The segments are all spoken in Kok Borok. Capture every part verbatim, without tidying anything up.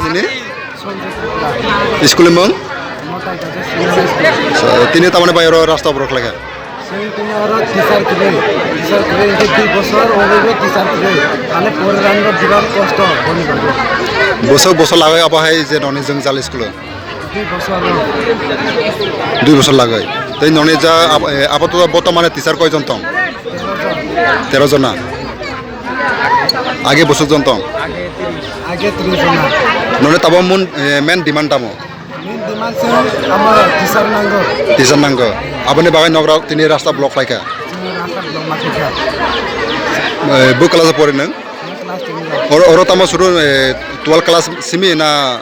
Ini? School mung? So, tini tamani bai oro rasta borok leka. Sing tini oro teacher kwrwi. Teacher kwrwi hwnkhe dui bosor, obo teacher kwrwi. Ani pore rani rok birat kosto, boni bagwi. Bosor, bosor lagwi abo hai je noni jwngjal school o? Dui bosor. Dui bosor lagwi. Tei noni ja ab-, eh, apato botomane teacher koijon tong? Tero jon. Tero jona. Age bosok jon tong? Age tiri-, age tiri jona. Noni tabo mun, eh, main demand tamo? Main demand se amo teacher nango. Teacher nango. Aboni bagwi nok rok tini rasta block khlaikha. Tini rasta block ma khlaikha. Eh, bo class o pori nwng? Class ten o. Oro, oro tamo suru, eh, twelve class simi na?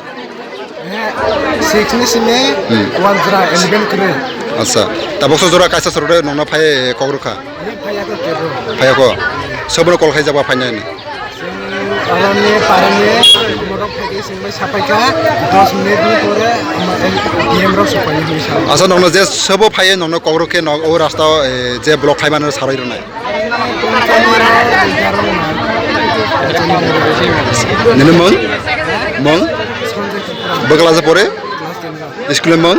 Eh, six ni simi Hmm. One jora eleven kwrwi. Acha. Tabok so jora kaisa suru de nongno phai kok rwkha. Ni phaiya ko kebo. Phaiya ko. Sobono call khaijak ba phainai ni. Aroni parani morok phai sing bai sapaika dos minute ni pore D M rok sapai ni sa. Acha nongno je sobo phaiye nongno kok rwkhe nog o rasta o, eh, je block khaimano saroi rwnai. Nini mung? Mung? Bo class pore? School mung?